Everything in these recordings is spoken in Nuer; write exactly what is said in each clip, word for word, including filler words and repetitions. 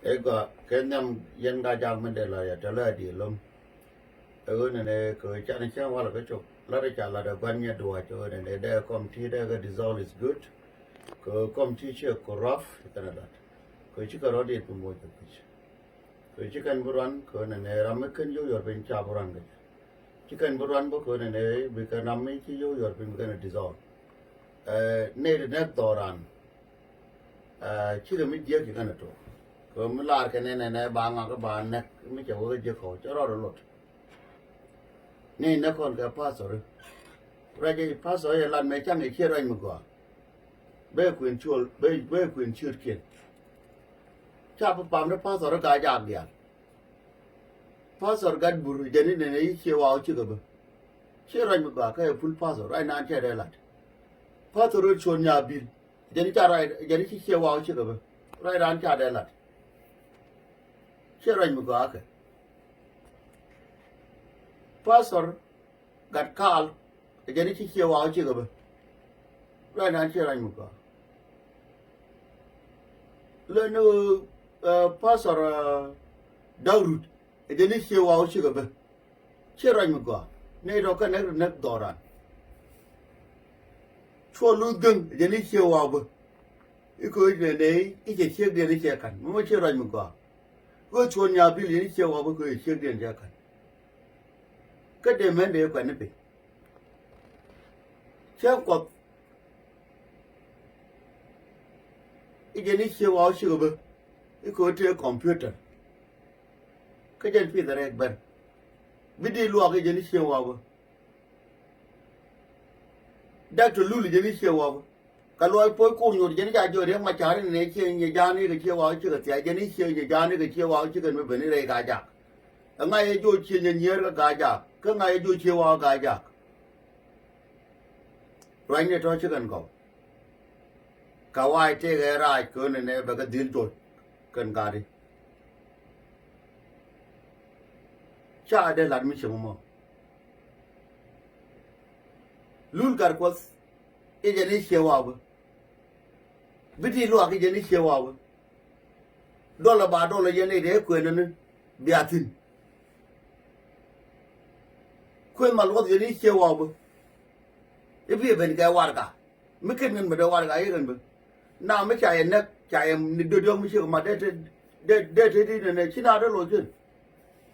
Ɛ gɔaa, kɛ nhiam yɛn Gaa-jaak min dee la yɛ tɛlɛ a diɛ lom. Ɛ ɣöö nɛnɛ kɛ ɣöö canɛ cäŋ walɛ kä cop, lat ɛ ca lat ɛ gua̱n nyɛ duɔ̱ɔ̱c, ɛ ɣöö nɛnɛ dee kɔmiti dee kɛ dissolve is good. Kɛ ɣöö kɔmiti ciɛ corrupt kɛnɛ lat. Kɛ ɣöö cikɛ rɔ̱diɛn bi moc kɛ kui̱c. Kɛ ɣöö ci kɛn bi ruan kɛ ɣöö nɛnɛ ram mi ken yio̱w yuɔr piny ca bi ruan kɛ jɛ. Ci kɛn bi ruan bä kɛ ɣöö nɛnɛ bi kɛn ram mi ci yio̱w yuɔr piny bi kɛn ɛ dissolve. Ɛ, nɛy ti nɛk dhɔran. Ɛ, cikɛ mi jiäk ci kɛn ɛ tok. Kɛ ɣöö mi lar kɛ nɛnɛ nɛ ba ŋak ba nɛk mi cɛ wä kä jiäk kɔw cɛ rɔɔd ɛ lot. Nɛy nɛk kɔn kɛ pastor. Ruac i̱ pastor i̱ lat mɛ caŋ i̱ ciɛ ruac mi gɔaa. Bɛ kuën cuɔl, bɛ, bɛ kuën ciötkiɛn. Ca bi pam ni pastor i̱ Gaa-jaak diaal. Pastor Gatbur jɛn i̱ nɛnɛ i̱ ciɛ waw cikɛ bä. Ciɛ ruac mi gɔaa kä ɛ pul pastor ruac naan cɛ dee lat. Pastor i̱ Cuɔl Nyabil jɛn i̱ ca ruac jɛn i̱ ci ciɛ waw cikɛ bä. Ruac naan ca dee lat. Ciɛ ruac mi gɔaa kɛ. Pastor Gat Kaal ɛ jɛn i̱ ci ciɛ waw cikɛ bä. Ruac naan ciɛ ruac mi gɔaa. Lön ni, ɛ, pastor, ɛ, Daurut ɛ jɛn i̱ ciɛ waw cikɛ bä. Ciɛ ruac mi gɔaa. Nɛy tɔ̱ kɛ nɛk ri nɛk dhɔran. Cuɔl Luth Gäŋ ɛ jɛn i̱ ciɛ waw bä. I̱ kööc nɛnɛ i̱ cɛ ciekdiɛn i̱ cɛ ka̱n mɛ mɔ ciɛ ruac mi gɔaa. Ɣöö Cuɔl Nyabil yɛn i̱ ciɛ waw bä kööc ciekdiɛn cɛ ka̱n. Kä dee mɛn dee kuɛn ni piny. Cä Kuɔth i̱ jɛn i̱ ciɛ waw cikɛ bä. I̱ kööc tëë computer. Kä jɛn pith rɛk bɛr. Bi di luak i̱ jɛn i̱ ciɛ waw bä. Dak tɔ lul i̱ jɛn i̱ ciɛ waw bä. Ka luɔi puɔ̱c kur nyuɔt jɛn i̱ ca jiɔt Riɛk Macar i̱ nɛ ciɛ nyɛ ja̱a̱n i̱ kɛ ciɛ waw cikɛ thia̱a̱c jɛn i̱ ciɛ nyɛ ja̱a̱n i̱ kɛ ciɛ waw cikɛ mi ben i̱ rɛy Gaa-jaak. Ɛ ŋa̱c ɛ jiɔt ciɛ nyɛ nyier kä Gaa-jaak kä ŋa̱c ɛ jiɔt ciɛ waw Gaa-jaak. Ruacni tɔ̱ ci kɛn gɔw. Ka wac tëëkɛ rac köönɛ nɛ bɛ kɛ dhil jɔc kɛn gari. Ca dee lat mi cieŋ mɔ. Lul Gat Kuɔth i̱ jɛn i̱ ciɛ waw bä. Bi ti luak i̱ jɛn i̱ ciɛ waw bä. Dɔlɔ ba dɔlɔ yɛn i̱ dee kuënä ni bia thi̱n. Kuëth ma luɔth yɛn i̱ ciɛ waw bä. I̱ bi ben kɛ warɛga. Mi ken ŋän mi dee warɛga i̱ ɣän bä. Na mi ca yɛ nɛk ca yɛ ni dödiɔk mi ciek ma dee te dee te ti nɛnɛ ci na dee loc ken.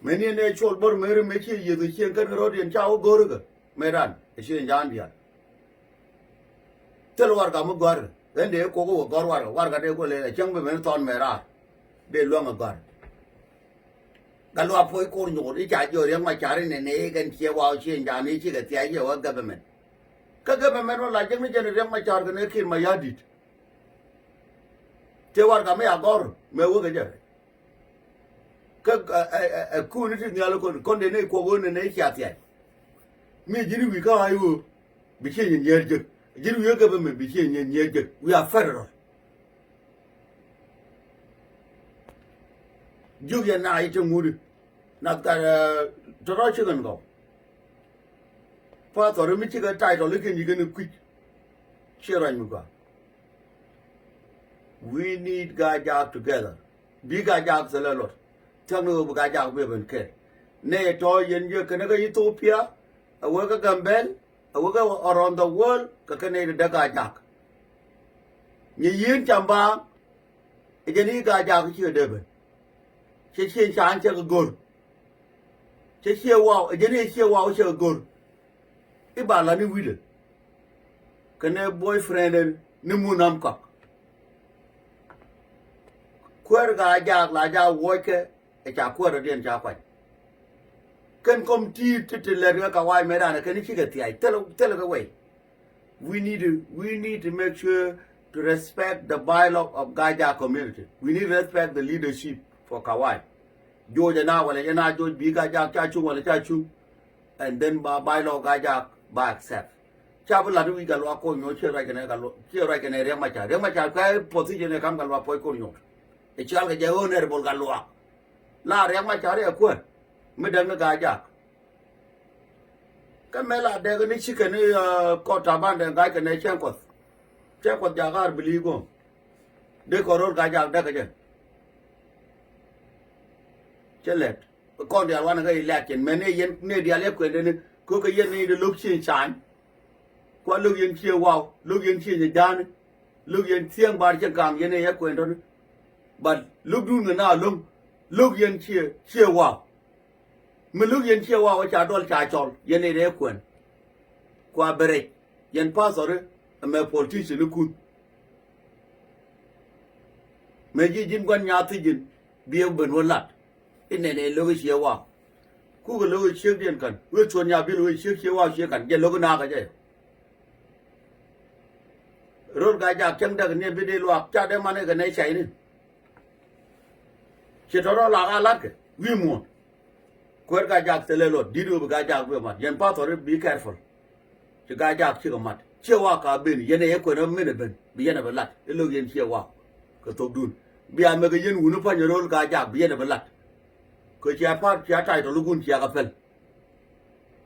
Mɛ ni nɛ cuɔl bär mɛ ri mɛ ciɛ yieth kɛ cieŋ kɛn rɔ̱diɛn ca wä go̱r ikä mɛ ran ɛ cieŋ jaan diaal. Thil warɛga mi gɔ̱a̱r ɣän dee kok wä gɔ̱r warɛga warɛga dee kuɔ lɛl ɛ cäŋ bi ben thɔn mɛ raar. Dee luäŋ ɛ gɔ̱a̱r. Gat Luak puɔ̱c kur nyuur i̱ ca jiɔ Riɛk Macar i̱ nɛnɛ i̱ kɛn ciɛ waw cieŋ jaan i̱ cikɛ thia̱a̱c i̱ wä government. Kä government wä la jiäkni jɛn Riɛk Macar kɛnɛ Kiir Mayardit. Tëë warɛga mi a gɔ̱r mɛ wä kɛ jɛ. Kä ɛ, ɛ, ɛ, ɛ, kuni ti nhial kɔn kɔn dee ni kuɔk ɣöö nɛnɛ cia thiac. Mi ji̱n wi̱i̱ kä ɣa̱c ɣöö bi ciɛ nyin nyier jek. Ji̱n wi̱i̱ kä bi mi bi ciɛ nyin nyier jek. We are federal. Jiök yɛn na i̱ te ŋuti. Nath gat, ɛ, tɔ̱tɔ̱ cikɛn gɔw. Pastor mi cikɛ title i̱ kɛn yi̱ kɛn i̱ kui̱c. Ciɛ ruac mi gɔaa. We need Gaa-jaak together. Bi Gaa-jaak thilɛ luɔt. Thia̱k ni ɣöö bi Gaa-jaak bi ben kɛɛl. Nɛy tɔ̱ yɛn jiɛ kɛn kä Ethiopia, ɛ wek kä Gambel, ɛ wek kä around the world, kɛ kɛn nɛy ti dee Gaa-jaak. Nyɛ yieen cam baaŋ, ɛ jɛn i̱ Gaa-jaak cikɛ dee ben. Cɛ ciɛ can cɛ kɛ go̱r. Cɛ ciɛ waw, ɛ jɛn i̱ ciɛ waw cɛ kɛ go̱r. I̱ ba la ni wi̱dɛ kɛnɛ boyfriend ni mun nam kɔk. Kuäär Gaa-jaak la jaak wuɔckɛ ɛ ca kuäär rɔ̱diɛn ca kuany. Kɛn kɔm ti̱i̱t ti ti lɛt ŋä ka wa̱a̱ mɛ danɛ kɛn i̱ cikɛ thia̱a̱c thilɛ thilɛ kɛ wɛy. We need to, we need to make sure to respect the bylaw of Gaa-jaak community. We need to respect the leadership for Kawai. Joc ɛna walɛ ɛna joc bi Gaa-jaak ca cuŋ walɛ ca cuŋ. And then ba bylaw Gaa-jaak ba accept. Ca bi lat wi̱c Gat Luak Kuɔth Nyuɔ̱th ciɛ ruac kɛnɛ Gat Luak ciɛ ruac kɛnɛ Riɛk Macar. Riɛk Macar kɛ position ɛ kam Gat Luak puɔ̱c Kuɔth Nyuɔ̱th. Ɛ cial kɛ jɛ honorable Gat Luak. La Riɛk Macar ɛ kuäär mi däk ni Gaa-jaak. Kä mɛ la dɛk ni cikɛ ni, ɛ, kɔt Taban dɛk ga̱a̱c kɛ nɛ cɛn Kuɔth. Cɛn Kuɔth jakä ar bi li̱i̱ guɔ̱m. Dee kɔn ro̱l Gaa-jaak däk kɛ jɛ. Cä lɛt kɔn diaal wanɛ kä election mɛn ni yɛn ni diaal yɛ kuɛn deni. Ko̱kɛ yɛn ni di lo̱k cieŋ ca̱a̱ny. Kua lo̱k yɛn cie waw, lo̱k yɛn cie nyɛ ja̱a̱ni. Lo̱k yɛn thieŋ bar cieŋ ka̱a̱ŋ yɛn ni yɛ kuɛn tɔ̱ni. But lo̱k duun kɛ na lo̱ŋ, lo̱k yɛn cie, cie waw. Mi lo̱k yɛn cie waw ca duɔl ca cɔl yɛn ni yɛ kuɛn. Kua bɛ rɛc yɛn pastor ɛmɛ politician ni kun. Mëë ji̱ ji̱n gua̱n nyath thi̱c ji̱n biɛ ben wä lat. Inɛnɛ lo̱k i̱ cie waw. Kukɛ lo̱k i̱ ciekdiɛn ka̱n wee cuɔ̱n nya bil wee ciek cie waw cie ka̱n jɛ lo̱k i̱ nakä jɛ. Rol Gaa-jaak cäŋ däk ni bi dee luaak ca dee man ikɛ nɛ cayni. Ci tɔ̱ rɔ lak a latkɛ wi̱i̱ muɔ̱ɔ̱n. Kuäär Gaa-jaak thilɛ luɔt di̱t ɣöö bi Gaa-jaak bi mat yɛn pathɔri bi careful. Ci Gaa-jaak cikɛ mat ciɛ waak ka ben yɛn ɛ yɛ kuɛn ɛ min ɛ ben bi yɛn ɛ bi lat i̱ lo̱k yɛn ciɛ waak. Kɛ thokdun bia mɛk ɛ yɛn wuni pa̱ny ɛ ro̱l Gaa-jaak bi yɛn ɛ bi lat. Kɛ cia pa̱a̱t cia ta̱y tɔ̱ lukun cia kɛ pɛl.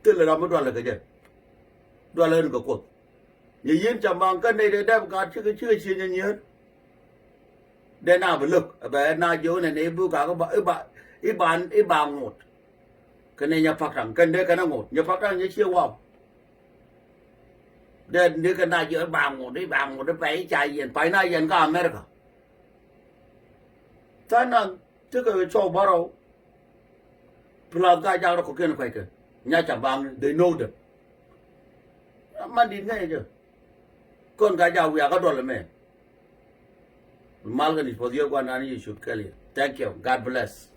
Thilɛ ram mi dualɛ kɛ jɛ. Dualɛ ɣän kɛ Kuoth. Nyɛ yien ca maŋ kä nɛy dee dɛp gaat cikɛ cikɛ cie nyɛ nyier. Dee na bi lo̱k ɛ bɛ na jiɛ wunɛ ni i̱ buk kak i̱ ba i̱ ba i̱ ba i̱ ba ŋot. Kɛnɛ nyɛ pak taŋ kɛn dee kɛn ɛ ŋot nyɛ pak taŋ nyɛ cie waw. Dee dee kɛn na jiɛ i̱ ba ŋot i̱ ba ŋot i̱ pay i̱ ca yɛn pay na yɛn kä America. Tha̱a̱ŋ nath tekɛ cɔw bärɔw. Plus Gaa-jaak rɔ kɔ̱kiɛn kuackɛ nya ca baŋ they know them. Man dit ŋäcɛ jɛ. Kɔn Gaa-jaak wiakä duɔl ɛmɛ. Mal kɛ ni puɔth yɛ gua̱n dan you should kill it. Thank you. God bless.